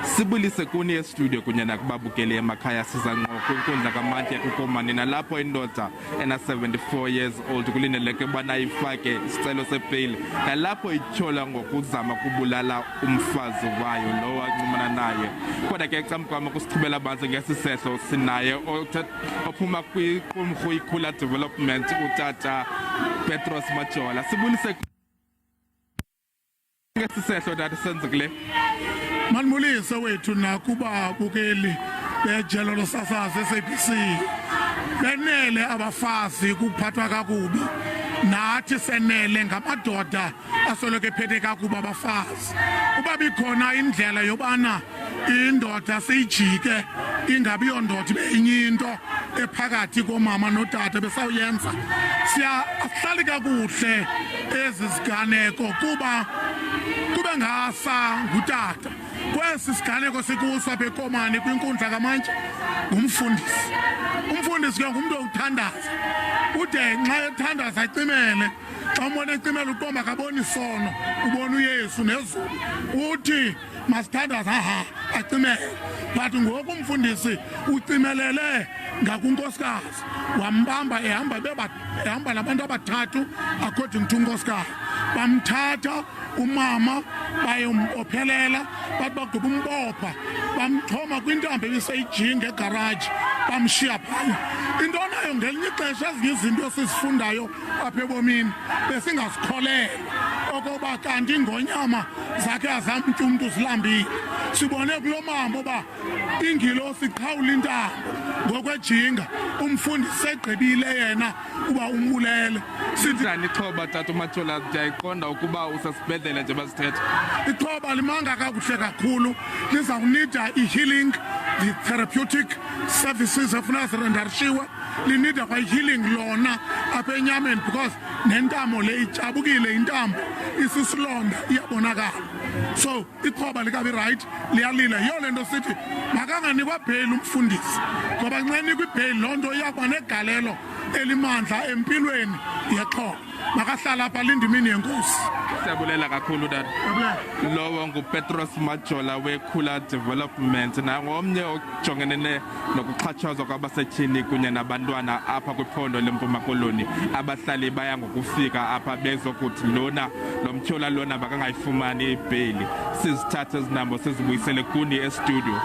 Sibulise kuni estudio kunye nakubabukeli emakhaya. Siza ngqo kwinkundla kamantyi ekuKomani, nalapho indoda ena-74 years old kulindeleke ubana ifake isicelo sebheyile, nalapho ityholwa ngokuzama kubulala umfazi wayo lowo anqumana naye. Kodwa ke ecamkwam kusichubela banzi ngesi sehlo sinaye ophuma kwiqumrhu iKhula Development, utata Petros Majola. Sibulise ngesi sehlo, tata, senzekileyo. Manibulise wethu nakubabukeli bejelo losasazo SABC. Benele abafazi kuphathwa kakubi, nathi senele ngamadoda asoloko ephethe kakubi abafazi. Uba bikhona indlela yobana indoda siyijike ingabi yondoda, ibe inye into ephakathi komama notata, besawuyenza. Siya asihlali kakuhle ezi ziganeko kuba kube ngasa ngutata. Kwesi siganeko sikuso apha eKomani kwinkundla kamantyi, ngumfundisi. Umfundisi ke ngumntu owuthandaza, ude nxa ethandaza acimele. Xa umbona ecimela, uqomba akaboni isono, ubona uYesu nezulu. Uthi masithandaze, aha, acimele. But ngoku umfundisi ucimelele ngakunkosikazi, wambamba ehamba, beba ehamba nabantu abathathu according to unkosikazi. Bamthatha umama bayombophelela, bathi bagqiba umbopha bamxhoma kwintambo ebiseyijinga egaraji, bamshiya phaya. Into nayo ngelinye ixesha, ezinye izinto esizifundayo apha ebomini besingazikholelwa, okoba kanti ingonyama zakhe azamtya umntu zilambile. Sibone kulo mama uba ingilosi iqhawula intambo ngokwejinga, umfundisi segqibile yena uba umbulele. Sithi njani ixhoba, tata uMajola? Ndiyayiqonda ukuba usesibhedlele nje basithetha. Ixhoba limanga kakuhle kakhulu, lizawunida i-healing, the therapeutic services efuna zirendarishiwe. Linida kwa-healing lona apha enyameni, because nentamo le itshabukile, intambo isisilonda iyabonakala. So ixhoba likabi right, liyalila. Yiyo le nto sithi makanganikwa bheyili umfundisi, ngoba nxa enikwa ibheyili, loo nto iyakuba negalelo elimandla empilweni yexhoba. Makahlala apha, alinde imini yeNkosi. Siyabulela kakhulu, tata. Lowo nguPetros Majola weKhula Development, nangomnye ojongene nokuxhatshazwa kwabasetyhini kunye nabantwana apha kwiphondo leMpuma Koloni. Abahlali baya ngokufika apha bezokuthi lona lo mtyhola lona makangayifumani ibheyili. Sizithathe ezinambo sizibuyisele kuni estudio.